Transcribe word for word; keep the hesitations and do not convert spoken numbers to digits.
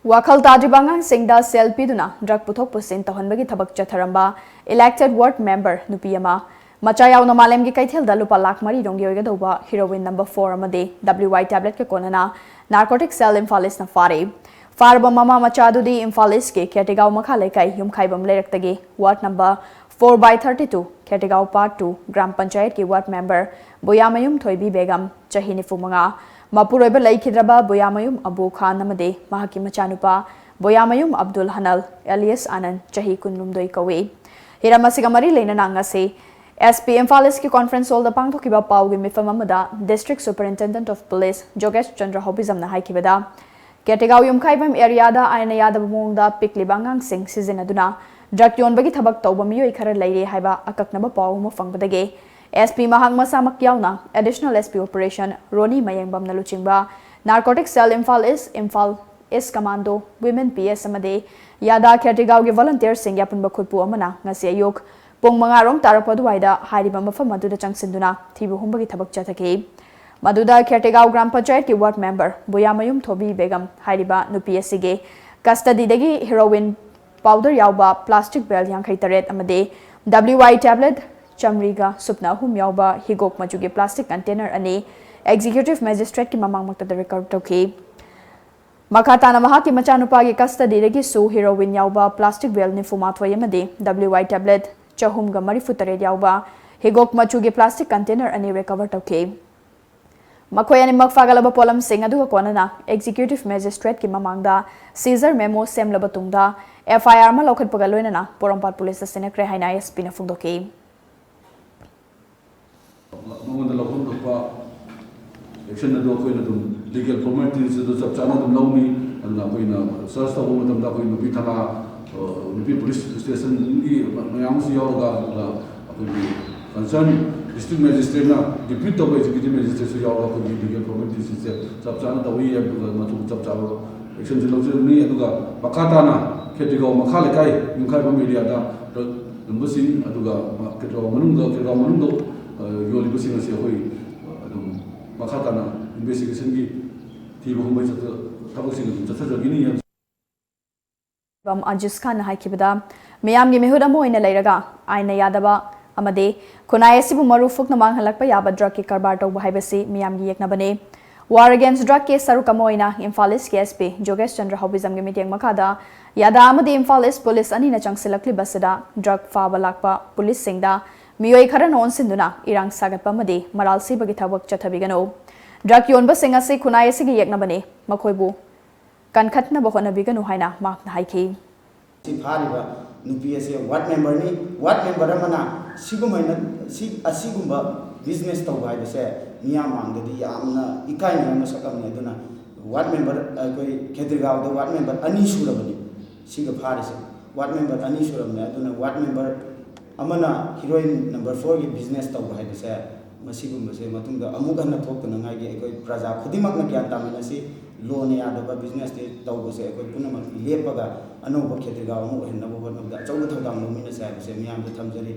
ꯋꯥꯈꯜ ꯇꯥꯗ꯭ꯔꯤꯕ ꯑꯉꯥꯡꯁꯤꯡꯗ ꯁꯦꯜ ꯄꯤꯗꯨꯅ ꯗ꯭ꯔꯒ ꯄꯨꯊꯣꯛ ꯄꯨꯁꯤꯟ ꯇꯧꯍꯟꯕꯒꯤ ꯊꯕꯛ ꯆꯠꯊꯔꯝꯕ elected ward member ꯅꯨꯄꯤ ꯑꯃ ꯃꯆꯥ ꯌꯥꯎꯅ ꯃꯥꯂꯦꯝꯒꯤ ꯀꯩꯊꯦꯜꯗ ꯂꯨꯄꯥ ꯂꯥꯈ ꯃꯔꯤ ꯔꯣꯝꯒꯤ ꯑꯣꯏꯒꯗꯧꯕ heroin number four ꯑꯃꯗꯤ W I tablet ꯀ ꯀꯣꯟꯅꯅ narcotic cell ꯏꯝꯐꯥꯜ ꯏꯁꯅ ꯐꯥꯔꯦ꯫ ꯐꯥꯔꯕ ꯃꯃꯥ ꯃꯆꯥ ꯑꯗꯨꯗꯤ ꯏꯝꯐꯥꯜ ꯏꯁꯀꯤ ꯈꯦꯇꯤꯒꯥꯎ ꯃꯈꯥ ꯂꯩꯀꯥꯏ ꯌꯨꯝꯈꯥꯏꯕꯝ ꯂꯩꯔꯛꯇꯒꯤ ward number four by thirty two ꯈꯦꯇꯤꯒꯥꯎ part two gram ꯄꯟꯆꯥꯌꯠꯀꯤ ward member ꯕꯨꯌꯥꯃꯌꯨꯝ ꯊꯣꯏꯕꯤ ꯕꯦꯒꯝ, ꯆꯍꯤ ꯅꯤꯐꯨ ꯃꯉꯥ, ꯃꯄꯨꯔꯣꯏꯕ ꯂꯩꯈꯤꯗ꯭ꯔꯕ ꯕꯨꯌꯥꯃꯌꯨꯝ ꯑꯕꯨ ꯈꯥꯟ ꯑꯃꯗꯤ ꯃꯍꯥꯛꯀꯤ ꯃꯆꯥꯅꯨꯄꯥ ꯕꯣꯌꯥꯃꯌꯨꯝ ꯑꯕꯗꯨꯜ ꯍꯅꯜ alias ꯑꯅꯟ, ꯆꯍꯤ ꯀꯨꯟꯍꯨꯝꯗꯣꯏ ꯀꯧꯏ꯫ ꯍꯤꯔꯝ ꯑꯁꯤꯒ ꯃꯔꯤ ꯂꯩꯅꯅ ꯉꯁꯤ S P ꯏꯝꯐꯥꯜ ꯏꯁꯀꯤ conference hall ꯗ ꯄꯥꯡꯊꯣꯛꯈꯤꯕ ꯄꯥꯎꯒꯤ ꯃꯤꯐꯝ ꯑꯃꯗ District Superintendent of Police ꯖꯣꯒꯦꯁ Chandra ꯍꯥꯎꯕꯤꯖꯝꯅ ꯍꯥꯏꯈꯤꯕꯗ, ꯀꯦꯇꯦꯒꯥꯎ Yumkhaibam area ꯗ ꯑꯥꯏꯟꯅ ꯌꯥꯗꯕ ꯃꯑꯣꯡꯗ ꯄꯤꯛꯂꯤꯕ ꯑꯉꯥꯡꯁꯤꯡ ꯁꯤꯖꯤꯟꯅꯗꯨꯅ ꯗ꯭ꯔꯒ ꯌꯣꯟꯕꯒꯤ ꯊꯕꯛ ꯇꯧꯕ ꯃꯤꯑꯣꯏ ꯈꯔ ꯂꯩꯔꯦ ꯍꯥꯏꯕ ꯑꯀꯛꯅꯕ ꯄꯥꯎ ꯑꯃ ꯐꯪꯕꯗꯒꯤ S P ꯃꯍꯥꯛ ꯃꯁꯥꯃꯛ ꯌꯥꯎꯅ Additional S P Operation ꯔꯣꯅꯤ ꯃꯌꯦꯡꯕꯝꯅ ꯂꯨꯆꯤꯡꯕ Narcotic Cell ꯏꯝꯐꯥꯜ ꯏꯁ, Imphal East Commando, Women P S ꯑꯃꯗꯤ ꯌꯥꯗꯥ ꯈꯦꯇ꯭ꯔꯤꯒꯥꯎꯒꯤ volunteer ꯁꯤꯡꯒꯤ ꯑꯄꯨꯟꯕ ꯈꯨꯠꯄꯨ ꯑꯃꯅ ꯉꯁꯤ ꯑꯌꯨꯛ ꯄꯨꯡ ꯃꯉꯥ ꯔꯣꯝ ꯇꯥꯔꯛꯄ ꯑꯗꯨꯋꯥꯏꯗ ꯍꯥꯏꯔꯤꯕ ꯃꯐꯝ ꯑꯗꯨꯗ ꯆꯪꯁꯤꯟꯗꯨꯅ ꯊꯤꯕ ꯍꯨꯝꯕꯒꯤ ꯊꯕꯛ ꯆꯠꯊꯈꯤ꯫ ꯃꯗꯨꯗ ꯈꯦꯇ꯭ꯔꯤꯒꯥꯎ ꯒ꯭ꯔꯥꯝ ꯄꯟꯆꯥꯌꯠꯀꯤ ward member ꯕꯨꯌꯥꯃꯌꯨꯝ ꯊꯣꯕꯤ ꯕꯦꯒꯝ ꯍꯥꯏꯔꯤꯕ ꯅꯨꯄꯤ ꯑꯁꯤꯒꯤ custody ꯗꯒꯤ heroin powder ꯌꯥꯎꯕ plastic bale ꯌꯥꯡꯈꯩ ꯇꯔꯦꯠ ꯑꯃꯗꯤ W I tablet ꯆꯥꯃꯔꯤꯒ ꯁꯨꯞꯅ ꯑꯍꯨꯝ ꯌꯥꯎꯕ ꯍꯤꯒꯣꯛ ꯃꯆꯨꯒꯤ plastic container ꯑꯅꯤ Executive Magistrate ꯀꯤ ꯃꯃꯥꯡꯃꯛꯇꯗ recover ꯇꯧꯈꯤ꯫ ꯃꯈꯥ ꯇꯥꯅ ꯃꯍꯥꯛꯀꯤ ꯃꯆꯥꯅꯨꯄꯥꯒꯤ custody ꯗꯒꯤꯁꯨ heroin ꯌꯥꯎꯕ plastic bale ꯅꯤꯐꯨ ꯃꯥꯊꯣꯏ ꯑꯃꯗꯤ W I tablet ꯆꯍꯨꯝꯒ ꯃꯔꯤꯐꯨ ꯇꯔꯦꯠ ꯌꯥꯎꯕ ꯍꯤꯒꯣꯛ ꯃꯆꯨꯒꯤ plastic container ꯑꯅꯤ recover ꯇꯧꯈꯤ꯫ ꯃꯈꯣꯏ ꯑꯅꯤꯃꯛ ꯐꯥꯒꯠꯂꯕ ꯄꯣꯠꯂꯝꯁꯤꯡ ꯑꯗꯨꯒ ꯀꯣꯟꯅꯅ Executive Magistrate ꯀꯤ ꯃꯃꯥꯡꯗ seizure memo ꯁꯦꯝꯂꯕ ꯇꯨꯡꯗ F I R ꯑꯃ ꯂꯧꯈꯠꯄꯒ ꯂꯣꯏꯅꯅ ꯄꯣꯔꯣꯝꯄꯥꯠ police ꯇ ꯁꯤꯟꯅꯈ꯭ꯔꯦ ꯍꯥꯏꯅ S P ꯅ ꯐꯣꯡꯗꯣꯛꯈꯤ꯫ ꯃꯉꯣꯟꯗ ꯂꯧꯐꯝ ꯊꯣꯛꯄ action ꯑꯗꯨ ꯑꯩꯈꯣꯏꯅ ꯑꯗꯨꯝ legal formalities ꯑꯗꯨ ꯆꯞ ꯆꯥꯅ ꯑꯗꯨꯝ ꯂꯧꯅꯤ꯫ ꯑꯗꯨꯅ ꯑꯩꯈꯣꯏꯅ search ꯇꯧꯕ ꯃꯇꯝꯗ ꯑꯩꯈꯣꯏ ꯅꯨꯄꯤ ꯊꯥꯅ, ꯑ, ꯅꯨꯄꯤ police station ꯒꯤ ꯃꯌꯥꯝ ꯑꯃꯁꯨ ꯌꯥꯎꯔꯒ, ꯑꯗꯨꯒ ꯑꯩꯈꯣꯏꯒꯤ concern district magistrate ꯅ depute ꯇꯧꯕ executive magistrate ꯁꯨ ꯌꯥꯎꯔꯒ ꯑꯩꯈꯣꯏꯒꯤ legal formalities ꯁꯦ ꯆꯞ ꯆꯥꯅ ꯇꯧꯏ꯫ ꯑꯗꯨꯒ ꯃꯇꯨꯡ ꯆꯞ ꯆꯥꯕ action ꯁꯨ ꯂꯧꯖꯔꯅꯤ꯫ ꯑꯗꯨꯒ ꯃꯈꯥ ꯇꯥꯅ ꯈꯦꯇ꯭ꯔꯤꯒꯥꯎ ꯃꯈꯥ ꯂꯩꯀꯥꯏ ꯌꯨꯝꯈꯥꯏꯕꯝ area ꯗ drug ꯌꯣꯟꯕꯁꯤꯡ, ꯑꯗꯨꯒ ꯈꯦꯇ꯭ꯔꯤꯒꯥꯎ ꯃꯅꯨꯡꯗ, ꯈꯦꯇ꯭ꯔꯤꯒꯥꯎ ꯃꯅꯨꯡꯗ, ꯑ, ꯌꯣꯜꯂꯤꯕꯁꯤꯡ ꯑꯁꯤ ꯑꯩꯈꯣꯏ, ꯑ, ꯑꯗꯨꯝ ꯃꯈꯥ ꯇꯥꯅ investigation ꯒꯤ ꯊꯤꯕ ꯍꯨꯝꯕꯒꯤ ꯆꯠꯊ-, ꯊꯕꯛꯁꯤꯡ ꯑꯗꯨꯝ ꯆꯠꯊꯖꯒꯅꯤ ꯍꯥꯏꯕꯁꯤ꯫ ꯕꯝ ꯑꯖꯤꯁ ꯈꯥꯟꯅ ꯍꯥꯏꯈꯤꯕꯗ, ꯃꯤꯌꯥꯝꯒꯤ ꯃꯤꯍꯨꯠ ꯑꯃ ꯑꯣꯏꯅ ꯂꯩꯔꯒ ꯑꯥꯏꯟꯅ ꯌꯥꯗꯕ ꯑꯃꯗꯤ ꯈꯨꯟꯅꯥꯏ ꯑꯁꯤꯕꯨ ꯃꯔꯨ ꯐꯨꯛꯅ ꯃꯥꯡꯍꯜꯂꯛꯄ ꯌꯥꯕ ꯗ꯭ꯔꯒꯀꯤ ꯀꯔꯕꯥꯔ ꯇꯧꯕ ꯍꯥꯏꯕꯁꯤ ꯃꯤꯌꯥꯝꯒꯤ ꯌꯦꯛꯅꯕꯅꯤ꯫ War Against Drug ꯀꯤ ꯁꯔꯨꯛ ꯑꯃ ꯑꯣꯏꯅ ꯏꯝꯐꯥꯜ ꯏꯁꯀꯤ SP ꯖꯣꯒꯦꯁ ꯆꯟꯗ꯭ꯔ ꯍꯥꯎꯕꯤꯖꯝꯒꯤ ꯃꯤꯠꯌꯦꯡ ꯃꯈꯥꯗ ꯌꯥꯗꯥ ꯑꯃꯗꯤ ꯏꯝꯐꯥꯜ ꯏꯁ ꯄꯨꯂꯤꯁ ꯑꯅꯤꯅ ꯆꯪꯁꯤꯜꯂꯛꯂꯤꯕꯁꯤꯗ ꯗ꯭ꯔꯒ ꯐꯥꯕ ꯂꯥꯛꯄ ꯄꯨꯂꯤꯁꯁꯤꯡꯗ ꯃꯤꯑꯣꯏ ꯈꯔꯅ ꯑꯣꯟꯁꯤꯟꯗꯨꯅ ꯏꯔꯥꯡ ꯁꯥꯒꯠꯄ ꯑꯃꯗꯤ ꯃꯔꯥꯜ ꯁꯤꯕꯒꯤ ꯊꯕꯛ ꯆꯠꯊꯕꯤꯒꯅꯨ꯫ ꯗ꯭ꯔꯒ ꯌꯣꯟꯕꯁꯤꯡ ꯑꯁꯤ ꯈꯨꯟꯅꯥꯏ ꯑꯁꯤꯒꯤ ꯌꯦꯛꯅꯕꯅꯤ, ꯃꯈꯣꯏꯕꯨ ꯀꯟꯈꯠꯅꯕ ꯍꯣꯠꯅꯕꯤꯒꯅꯨ ꯍꯥꯏꯅ ꯃꯍꯥꯛꯅ ꯍꯥꯏꯈꯤ꯫ ꯁꯤ ꯐꯥꯔꯤꯕ ꯅꯨꯄꯤ ꯑꯁꯦ ꯋꯥꯔꯗ ꯃꯦꯝꯕꯔꯅꯤ꯫ ꯋꯥꯔꯗ ꯃꯦꯝꯕꯔ ꯑꯃꯅ ꯁꯤꯒꯨꯝꯍꯥꯏꯅ ꯁꯤ ꯑꯁꯤꯒꯨꯝꯕ ꯕꯤꯖꯤꯅꯦꯁ ꯇꯧꯕ ꯍꯥꯏꯕꯁꯦ ꯃꯤꯌꯥꯝ ꯃꯥꯡꯗꯗꯤ ꯌꯥꯝꯅ ꯏꯀꯥꯏꯅꯤꯡꯉꯥꯏ ꯃꯁꯛ ꯑꯃꯅꯤ꯫ ꯑꯗꯨꯅ ꯋꯥꯔꯗ ꯃꯦꯝꯕꯔ, ꯑꯩꯈꯣꯏ ꯈꯦꯇ꯭ꯔꯤꯒꯥꯎꯗ ꯋꯥꯔꯗ ꯃꯦꯝꯕꯔ ꯑꯅꯤ ꯁꯨꯔꯕꯅꯤ ꯁꯤꯒ ꯐꯥꯔꯤꯁꯦ꯫ ꯋꯥꯔꯗ ꯃꯦꯝꯕꯔ ꯑꯅꯤ ꯁꯨꯔꯕꯅꯦ꯫ ꯑꯗꯨꯅ ꯋꯥꯔꯗ ꯃꯦꯝꯕꯔ ꯑꯃꯅ ꯍꯤꯔꯣꯏꯟ ꯅꯝꯕꯔ ꯐꯣꯔꯒꯤ ꯕꯤꯖꯤꯅꯦꯁ ꯇꯧꯕ ꯍꯥꯏꯕꯁꯦ, ꯃꯁꯤꯒꯨꯝꯕꯁꯦ ꯃꯇꯨꯡꯗ ꯑꯃꯨꯛ ꯍꯟꯅ ꯊꯣꯛꯇꯅꯉꯥꯏꯒꯤ ꯑꯩꯈꯣꯏ ꯄ꯭ꯔꯖꯥ ꯈꯨꯗꯤꯡꯃꯛꯅ ꯒ꯭ꯌꯥꯟ ꯇꯥꯃꯤꯟꯅꯁꯤ꯫ ꯂꯣꯅ ꯌꯥꯗꯕ ꯕꯤꯖꯤꯅꯦꯁꯇꯤ ꯇꯧꯕꯁꯦ ꯑꯩꯈꯣꯏ ꯄꯨꯝꯅꯃꯛ ꯂꯦꯞꯄꯒ ꯑꯅꯧꯕ ꯈꯦꯇ꯭ꯔꯤꯒꯥꯎ ꯑꯃ ꯑꯣꯏꯍꯟꯅꯕ ꯍꯣꯠꯅꯕꯗ ꯑꯆꯧꯕ ꯊꯧꯗꯥꯡ ꯂꯧꯃꯤꯟꯅꯁꯦ ꯍꯥꯏꯕꯁꯦ ꯃꯤꯌꯥꯝꯗ ꯊꯝꯖꯔꯤ꯫